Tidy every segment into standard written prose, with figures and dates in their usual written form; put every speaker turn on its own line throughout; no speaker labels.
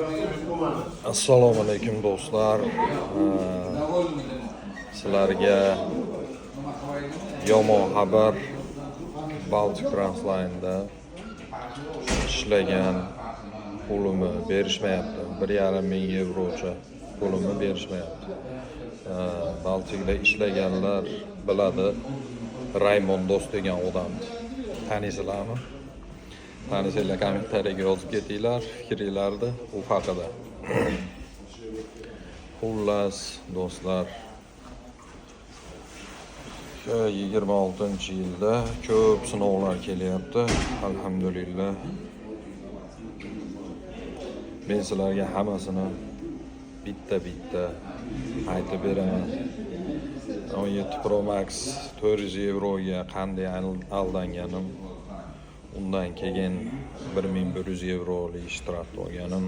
Assalomu alaykum, do'stlar. Sizlarga yomon xabar: Baltic Transline'da ishlagan pulimni berishmayapti. 1,5 ming yevrocha pulimni berishmayapti. Baltikda ishlaganlar biladi, Raymond do'st degan odamni taniysizlarmi? Tanisanglar, kommentariyaga yozib ketinglar fikringlarni u haqida. Xullas, do'stlar, 26-yilda ko'p sinovlar kelyapti, alhamdulillah. Men sizlarga hammasini bitta bitta aytib beraman. 17 Pro Max 400 yevroga qanday aldanganim, undan keyin 1100 yevrolik shtraf olganim,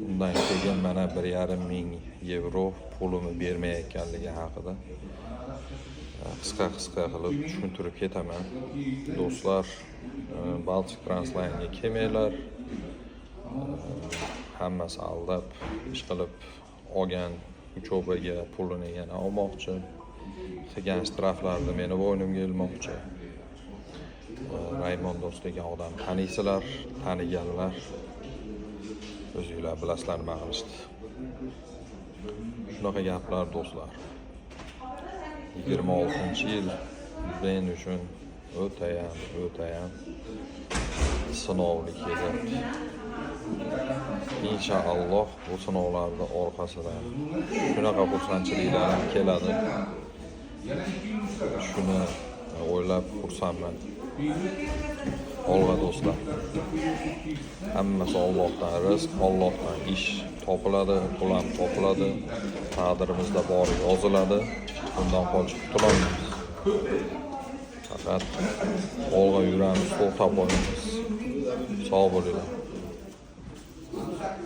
undan keyin mana 1,5 ming yevro pulimni bermayotganligi haqida qisqa qisqa qilib tushuntirib ketaman, do'stlar. Baltic Transline'ga kelmanglar. Hammasi aldab ish qilib olgan, учёба ga pulini yana olmoqchi, qilgan shtraflarni meni bo'ynimga ilmoqchi. Raymond do'st degan odam taniysizlar, taniganlar o'zinglar bilasizlar nima qilishni. Shunaqa gaplar, do'stlar. 26-yil men uchun o'tayam o'tayam sinovli kelyapti. Inshaalloh, bu sinovlarni orqasidan shunaqa xursandchiliklar ham keladi, shuni o'ylab xursandman. Olg'a, do'stlar! Hammasi Ollohdan rizq, Ollohdan ish topiladi, pul ham topiladi. Taqdirimizda bori yoziladi, bundan qochib qutulolmaymiz. Faqat olg'a yuramiz, to'xtab qolmaymiz. Sog' bo'linglar.